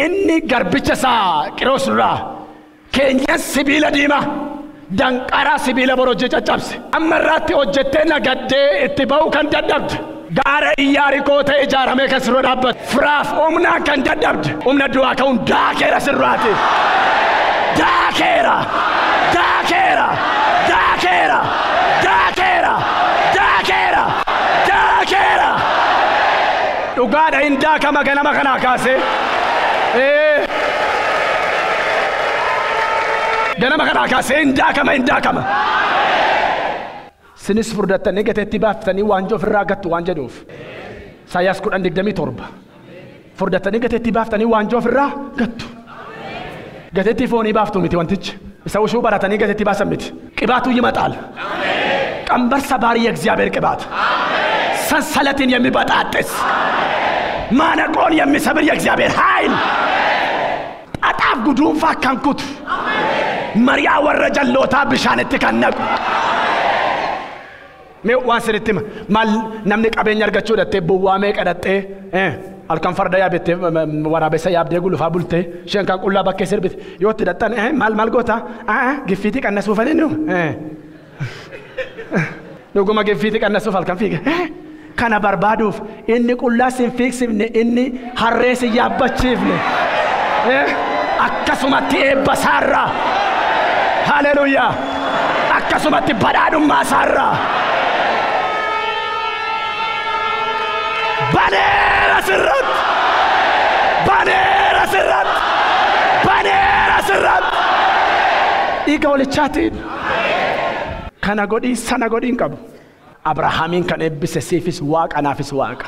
inni garbicha isaa Qiroos irraa keenya sibiila diimaa danqaraa sibiila borojjii caccabse amma irraatti hojjettee nagaddee itti ba'uu kan dadhabde gaara Iyaarikoo ta'e ijaaramee kan sirra dhaabbate firaaf humnaan kan dadhabde humna du'aa ka'uun daakeera sirraati. Daakeera daakeera daakeera daakeera daakeera daakeera. Dhugaadha hin daakama ganama kanaa kaasee. Ganama kanaa kaasee hin daakama hin daakama. Sinis furdattanii gateetti baaftanii waanjoo ofirraa gattu waan jedhuuf. Isaayyaas 10:27. Furdatanii gateettii baaftanii waanjoo ofirraa gattu. Gateettii foonii baaftu miti wantichi. Isa ushuu baratanii gateettii baasan miti. Qibaatu ይመጣል። ቀንበር ሰባሪ የእግዚአብሔር ቅባት፣ ሰንሰለትን የሚበጣጥስ ማነቆን የሚሰብር የእግዚአብሔር ኃይል xaxaaf guduunfaa kan kutu mari'aa warra jallootaa bishaanitti kan naqu. Mee waan sinitti hima maal namni qabeenya argachuu dhattee bowwaa meeqa dhattee halkan farda yaabettee waraabessa yaabdee gulufaa bultee isheen kan qullaa bakkee sirbite yoo itti dhattan maal maal goota giffiitii qannasuufanii nu dhuguma giffiitii qannasuuf halkan fiiga kana barbaaduuf inni qullaa sin fiigsifne inni harree sin yaabbachiifne akkasumatti eebba isaarraa haleluuyaa akkasumatti badhaadhummaa isaarraa baneera sirratti baneera sirratti baneera sirratti dhiiga walichaatiin kana godhii sana godhii hin qabu. Abrahaamiin kan eebbise siifis waaqa anaafis waaqa.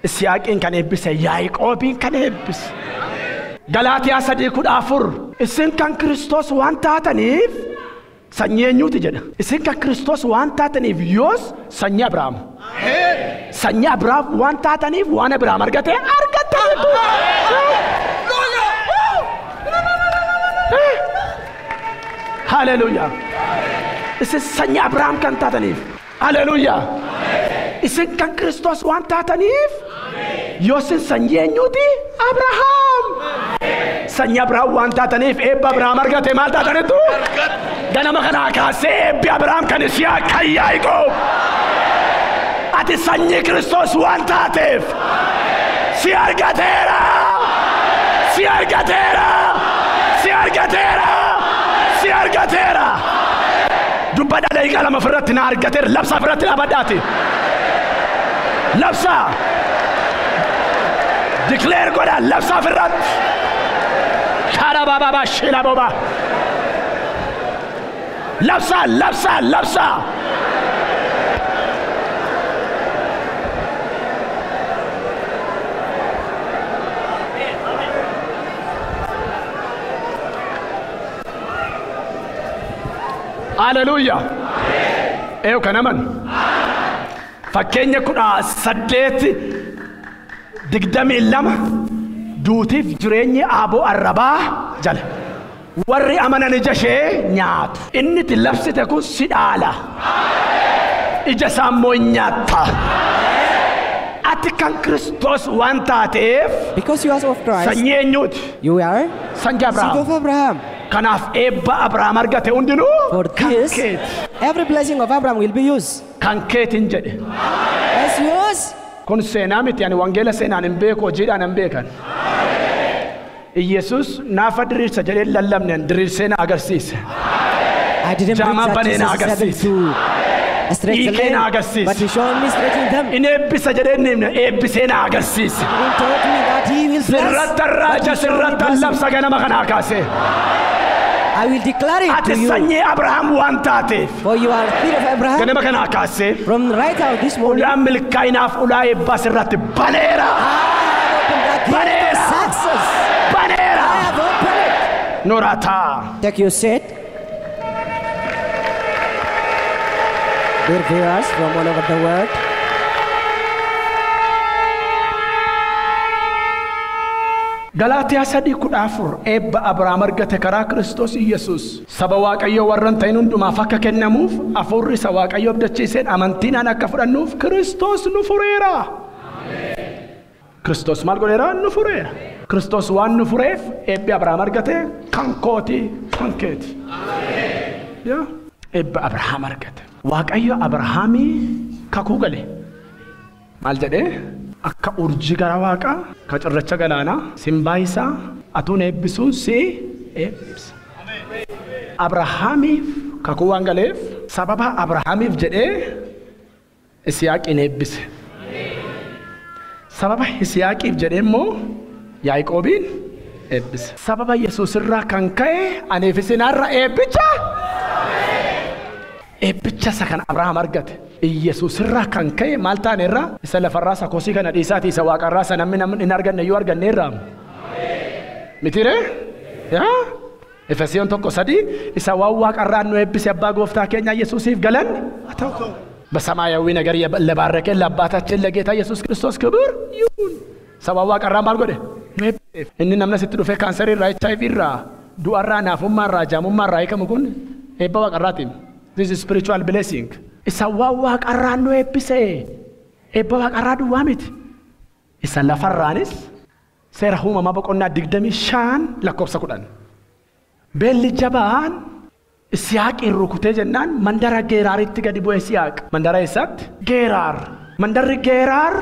Isiyaaqiin kan eebbise Yaaqoobiin kan eebbise. Galaatiyaa 3:14 isin kan Kiristoos waan taataniif sanyii eenyuuti jedha. Isin kan Kiristoos waan taataniif yoos sanyii Abrahaam. Sanyii Abrahaam waan taataniif waan Abrahaam argate argataniitu. Haleluuyaa. Isin sanyii Abrahaam kan taataniif. Haleluuyaa. Isin kan Kiristoos waan taataniif yoos sanyii eenyuuti? Abrahaam. Sanyii Abrahaam waan taataniif eebba Abrahaam argate maal taatanitu? Ganama kanaa kaasee eebbi Abrahaam kan Isiyaaq kan Yaaqoob. Ati sanyii Kiristoos waan taateef si argateera. Si argateera. Si argateera. Si argateera. Dubbadha daqiiqaa lama ofirratti na argateera. Labsa ofirratti dhaabadhaati. Labsa. Declare godha labsa ofirratti. Kaarabababa shilaboba. Labsa labsa labsa. Haleluuyaa. Eeyo kan amanu. Fakkeenya 18:22 duutiif jireenyi aaboo arrabaa jala. Warri amanan ija ishee nyaatu. Inni itti labsite kun si dhaala. Ija isaa immoo hin nyaatta. Ati kan Kiristoos waan taateef Because you are of Christ, sanyii eenyuuti? you are Sanyii seed Abrahaam. of Abraham. Kanaaf eebba Abrahaam argate hundinuu For kan this, keeti. every blessing of Abraham will be yours. Kan keetiin jedhe. As yours. Kun seenaa miti ani wangeela seenaan hin beeku hojiidhaan hin beekan. Iyesuus naafa diriirsa jedhee lallabne diriirsee na agarsiise. I didn't Jaamaa preach that banee na Jesus is able agarsiise. to stretch the Hiikee na lamb, agarsiise. but he showed me stretching them. Inni eebbisa jedhee inni himne eebbisee na agarsiise. He taught me that he will bless. Sirratti but raaja he showed me sirratti blessing. labsa ganama kanaa kaasee. I will declare it Ati to you, sanyii Abrahaam waan taateef for you are seed of Abraham. ganama kanaa kaasee From right out this morning, ulaa milkaa'inaaf ulaa eebbaa sirratti baneera. I have opened the gate of Baneera. success. Baneera. I have opened it. Norataa. Take your seat. Dear viewers from all over the world, Galaatiyaa 3:14 eebba Abrahaam argate karaa Kiristoos Iyesuus saba Waaqayyoo warra hin ta'in hundumaaf akka kennamuuf hafuurri isa Waaqayyoo abdachiiseen amantiinaan akka fudhannuuf Kiristoos nu fureera. Kiristoos maal godheera? Nu fureera. Kiristoos waan nu fureef eebbi Abrahaam argate kan kooti kan keeti. Yaa eebba Abrahaam argate. Waaqayyo Abrahaamii kakuu gale. Maal jedhee? Akka urjii gara waaqaa ka cirracha galaanaa simbaa isaa atuun eebbisuun si eebbisa. Abrahaamiif kakuu waan galeef sababa Abrahaamiif jedhee Isiyaaqiin eebbise. Sababa Isiyaaqiif jedhee immoo Yaaqoobiin eebbise. Sababa Yesuus irraa kan ka'e aniif isin har'a eebbicha. Eebbicha isa kan Abrahaam argate. Iyyasuus irraa kan ka'e maal taane irraa isa lafarraa isa kosii kana dhiisaati isa waaqarraa isa namni hin arganne iyyuu arganne irraa. Mitiiree? Yaa? Efesiyoon 1:3 isa waan waaqarraa nu eebbise abbaa gooftaa keenya Yesuusiif galanni haa ta'u. በሰማያዊ ነገር ለባረከን ለአባታችን ለጌታ ኢየሱስ ክርስቶስ ክብር ይሁን። Sababa waaqarraa maal godhe? Nu eebbise. Inni namna sitti dhufee kaansarii irraa, HIV irraa, du'arraa, naafummaa irraa, jaamummaa irraa hiikamu kun eebba waaqarraatiin. This is spiritual blessing. Isa waan waaqarraa nu eebbise. Eebba waaqarraa duwwaa miti. Isa lafarraanis seera uumamaa boqonnaa 25 lakkoofsa 10. Beelli jabaan Isiyaaqiin rukutee jennaan mandara Geeraaritti gadi bu'e Isiyaaq. Mandara eessaatti? Geeraar. Mandarri Geeraar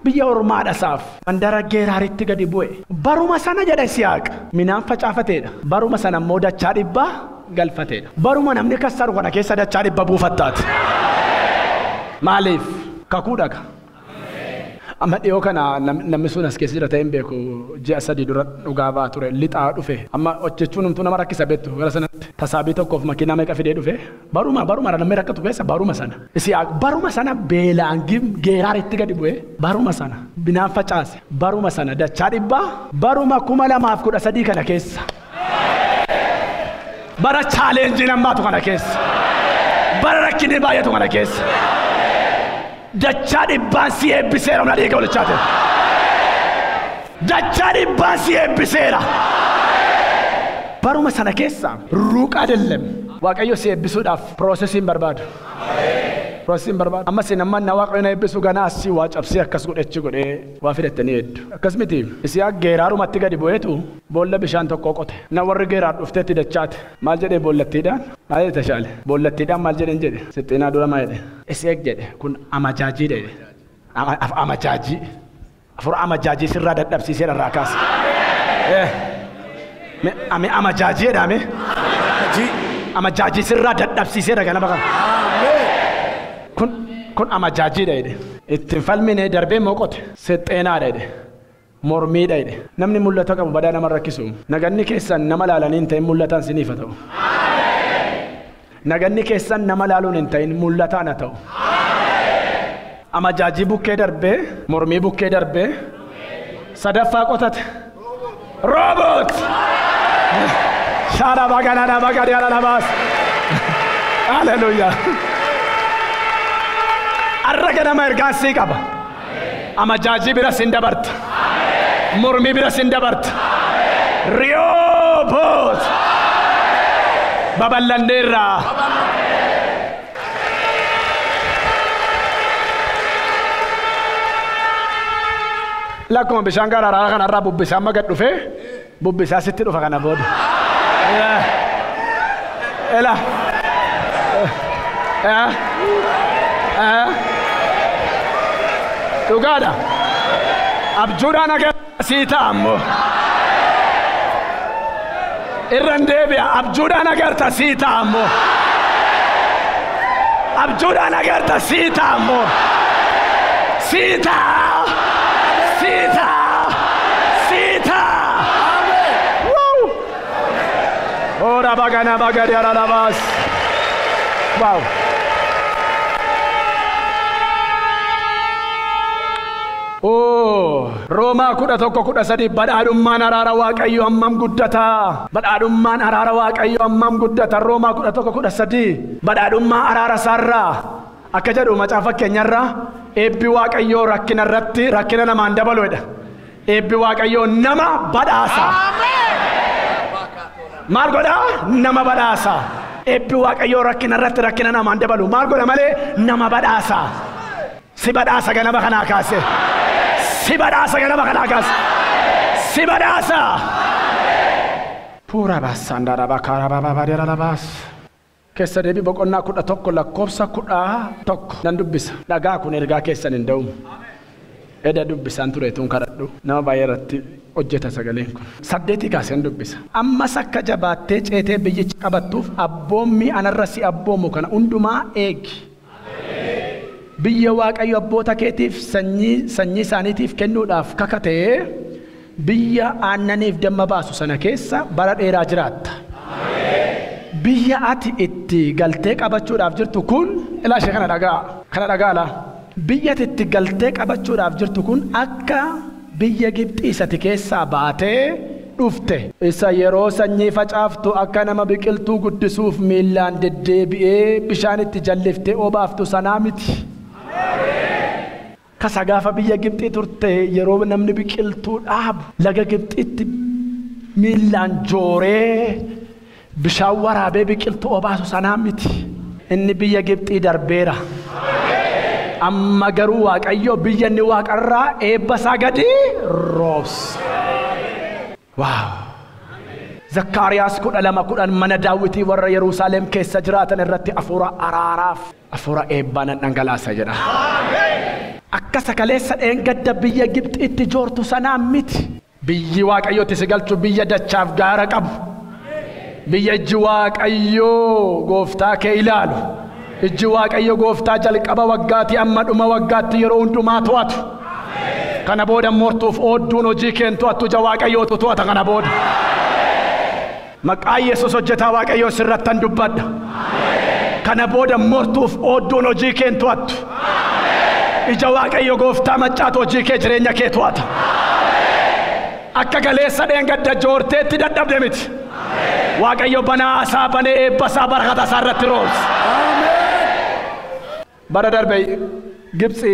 biyya ormaadha isaaf. Mandara Geeraaritti gadi bu'e. Baruma sana jedha Isiyaaq. Minaan facaafateedha. Baruma sana immoo dachaa 100 galfateedha. Baruma namni kassaru kana keessa dachaa 100 buufattaati. Maaliif? Kakuu dhaga. Amma dhiyoo kana namni sun as keessa jira ta'een beeku ji'a 3 dura dhugaa ba'aa ture lixaa dhufe. Amma hojjechuun humtuu nama rakkisa beektu gara sanatti tasaabii tokkoof makiinaa meeqa fidee dhufe baruma namni rakkatu keessa baruma sana. Isiyaaq baruma sana beelaan Geeraaritti gadi bu'e baruma sana binaan facaase baruma sana dachaa 100 baruma 2013 kana keessa. Bara chaalenjiin ammaatu kana keessa. Bara rakkinni baay'atu kana keessa. Dachaa 100 si eebbiseera humna dhiiga walichaate. Dachaa 100 si eebbiseera. Baruma sana keessa ruuqa አይደለም. Waaqayyo si eebbisuudhaaf piroosesiin barbaadu. Piroosesiin barbaadu. Amma isin amma na waaqayyo na eebbisu ganaa asii waa cabsee akkas godhechi godhee waa fidattanii hedduu. Akkas miti. Isiyaaq Geeraarumatti gadi bu'eetu boolla bishaan tokko qote. Na warri Geeraar dhufteetti dachaate. Maal jedhee boollattiidhaan? Maal jedhe tashaale? Boollattiidhaan maal jedheen jedhe? Sixxinaa dura maal jedhe? Isiyaaq jedhe kun amajaajii jedhe. Amajaajii. Afur amajaajii sirraa dadhabsiisee irraa kaase. Ame amajaajii jedhame. Amajaajii sirraa dadhabsiisee ganama kana. Kun amajaajiidha jedhe. Ittiin falmine darbee immoo qote. Sixxeenaadha jedhe. Mormiidha jedhe. Namni mul'ata qabu badaa nama rakkisu. Naganni keessan nama laalanii hin ta'in mul'ataan siniif haa ta'u. Naganni keessan nama laaluun hin ta'in mul'ataan haa ta'u. Amajaajii bukkee darbee mormii bukkee darbee sadaffaa qotate. Roobot! Shaara bagana bagadi ala baas. Haleluuyaa. Arra ganama ergaan sii qaba. Amajaajii bira sin dabarta. Mormii bira sin dabarta. Riyooboot! Babal'anneerraa. Lakkuma bishaan garaaraa kanarraa bubbisaa amma gad dhufee bubbisaa sitti dhufa kana booda. Ela. Dhugaadha. Abjuudhaan agarta sii ta'a ammoo. Irran deebi'a abjuudhaan agarta sii ta'a ammoo. Abjuudhaan agarta sii ta'a ammoo. Sii ta'a. Sii ta'a. Sii ta'a. Wow. Ora bagana bagadi aralabas. Wow. Oh, Roomaa 11:13 badhaadhummaan araara Waaqayyoo hammam guddata. Badhaadhummaan araara Waaqayyoo hammam guddata. Roomaa 11:13 badhaadhummaa araara isaarraa akka jedhu macaafa keenyarraa eebbi Waaqayyoo rakkina irratti rakkina namaan dabaluudha. Eebbi Waaqayyoo nama badhaasa. Maal godhaa? Nama badhaasa. Eebbi Waaqayyoo rakkina irratti rakkina namaan dabalu. Maal godha malee nama badhaasa. Si badhaasa ganama kanaa kaase. Si badhaasa ganama kanaa kaase. Si badhaasa. Puura baasaan daraba karaa baadiyyaa baas. Keessa deebii boqonnaa 11 lakkoofsa 11 nan dubbisa. Dhagaa kun ergaa keessan hin da'u. Eda dubbisaan ture tun kadhadhu. Nama baay'ee irratti hojjeta sagaleen kun. 8 kaaseen dubbisa. Ammas akka jabaattee ceetee biyyicha qabattuuf abboommi anarra si abboomu kana hundumaa eegi. Biyya Waaqayyo abboota keetiif sanyii isaaniitiif kennuudhaaf kakatee biyya aannaniif damma baasu sana keessa bara dheeraa jiraatta. Biyya ati itti galtee qabachuudhaaf jirtu kun ilaa ishee kana dhagaa kana dhagaa laa. Biyya ati itti galtee qabachuudhaaf jirtu kun akka biyya Gibxii isati keessaa baatee dhufte. Isa yeroo sanyii facaaftu akka nama biqiltuu guddisuuf miillaan deddeebi'ee bishaan itti jalliftee obaaftu sanaa miti. Kasa gaafa biyya Gibxii turte yeroo namni biqiltuu dhaabu laga Gibxiitti miillaan jooree bishaan waraabee biqiltuu obaasu sanaa miti. Inni biyya Gibxii darbeera. Amma garuu Waaqayyo biyya inni waaqarraa eebba isaa gadi roobsa. Waaw! Zakkaariyaas 12:10 mana Daawitii warra Yerusaalem keessa jiraatan irratti afuura araaraaf afuura eebbaa nan dhangalaasa jedha. Akka sakaleessa dheengadda biyya Gibxiitti joortu sanaa miti. Biyyi Waaqayyootti si galchu biyya dachaaf gaara qabu. Biyya ijji Waaqayyoo gooftaa kee ilaalu. Ijji Waaqayyo gooftaa jalqaba waggaatii amma dhuma waggaatti yeroo hundumaa to'atu. Kana booda mortuuf oodduun hojii keen to'attu ija Waaqayyootu to'ata kana booda. Maqaa Yesuus hojjetaa Waaqayyoo sirrattan dubbadha. Kana booda mortuuf oodduun hojii keen to'attu. Ija Waaqayyo gooftaa maccaatu hojii kee jireenya kee to'ata. Akka galeessa dheengadda joorteetti dadhabde miti. Waaqayyo banaa isaa banee eebba isaa barakata isaa irratti roobsa. Bara darbe Gibxi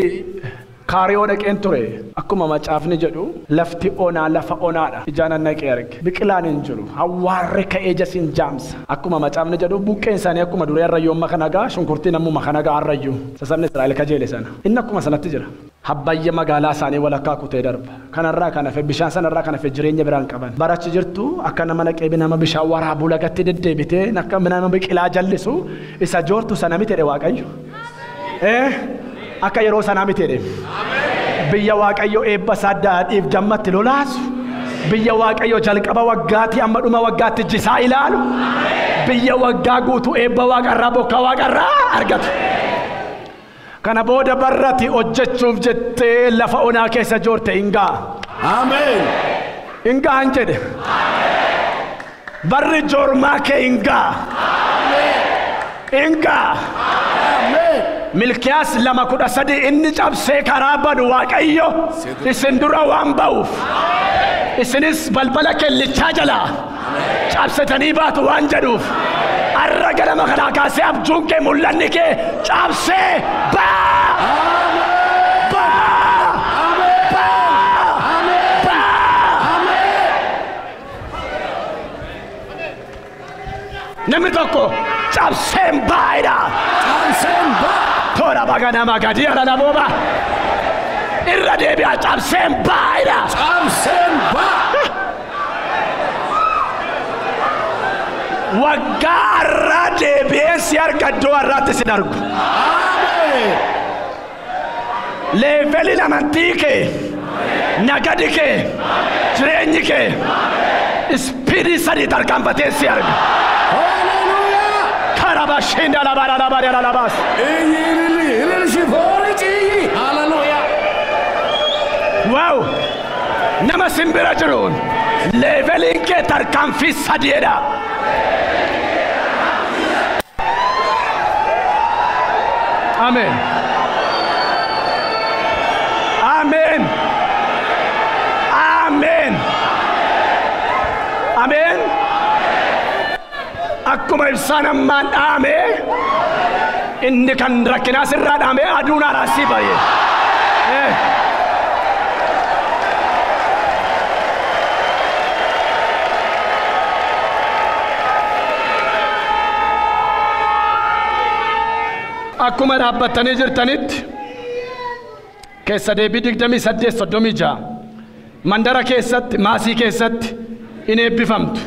kaariyoo dhaqeen ture. Akkuma macaafni jedhu lafti onaa lafa onaadha. Ijaan naqee arge. Biqilaan hin jiru. Hawaarri ka'ee jasin jaamsa. Akkuma macaafni jedhu buqqeen isaanii akkuma duree arrayyuu amma kana gaa shunkurtii namuma kana gaa arrayyuu. Sabni Israa'el kajeele sana. Inni akkuma sanatti jira. Habbayya magaalaa isaanii walakkaa kutee darba. Kanarraa kan hafe bishaan sanarraa kan hafe jireenya biraan qaban. Barachi jirtu akka nama naqee nama bishaan waraabuu lagatti deddeebitee akka nama biqilaa jallisu isa joortu sana miti jedhe Waaqayyo. Akka yeroo sanaa miti jedhe. Biyya Waaqayyo eebba isaa daadhiif dammatti lolaasu. Biyya Waaqayyo jalqaba waggaatii amma dhuma waggaatti jisaa ilaalu. Biyya waggaa guutuu eebba waaqarraa bokkaa waaqarraa argatu. Kana booda barratti hojjechuuf jettee lafa onaa keessa joorte hin ga'a. Ameen. Hin ga'an jedhe. Barri joormaa kee hin ga'a. Hin ga'a. Milkiyaas 2:13 inni cabsee karaa banu Waaqayyo isin dura waan ba'uuf isinis balbala kellichaa jalaa cabsitanii baatu waan jedhuuf arra ganama kanaa kaasee abjuun kee mul'anni kee cabsee baa! Baa! Baa! Baa! Namni tokko cabseen baay'eedha. Cabseen baa! Toora baga nama gadi ala namooma. Irra deebi'a cabseen baay'eedha. Cabseen baa! Waggaa har'aa deebi'ee si arga iddoo har'aatti sin argu. Ameen. Leeveliin amantii kee, nagadi kee, jireenyi kee ispiidii sadii tarkaanfatee si arga. Haleluuyaa. Karabashinda labarabarabarabas. Iyyi ililli ililli shifoorichi iyyi. Haleluuyaa. Waaw! Nama simbira jiruun leeveliin kee tarkaanfii sadiidha. Ameen. Ameen. Ameen. Ameen. Akkuma ibsaan ammaan dhaame inni kan rakkinaa sirraa dhaame aduun araasii ba'e. Akkuma dhaabbattanii jirtanitti keessa deebii 28:36 mandara keessatti maasii keessatti in eebbifamtu.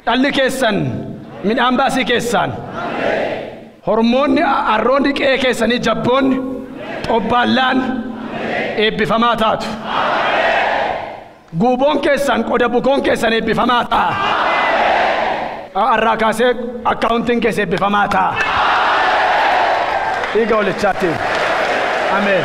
Dhalli keessan midhaan baasii keessaan hormoonni arroonni qe'ee keessanii jabboonni xobbaallaan eebbifamaa taatu. Guuboon keessan qoda bukoon keessan eebbifamaa ta'a. Arraa kaasee akkaawuntiin keessa eebbifamaa ta'a. Dhiiga walichaatti. Ameen.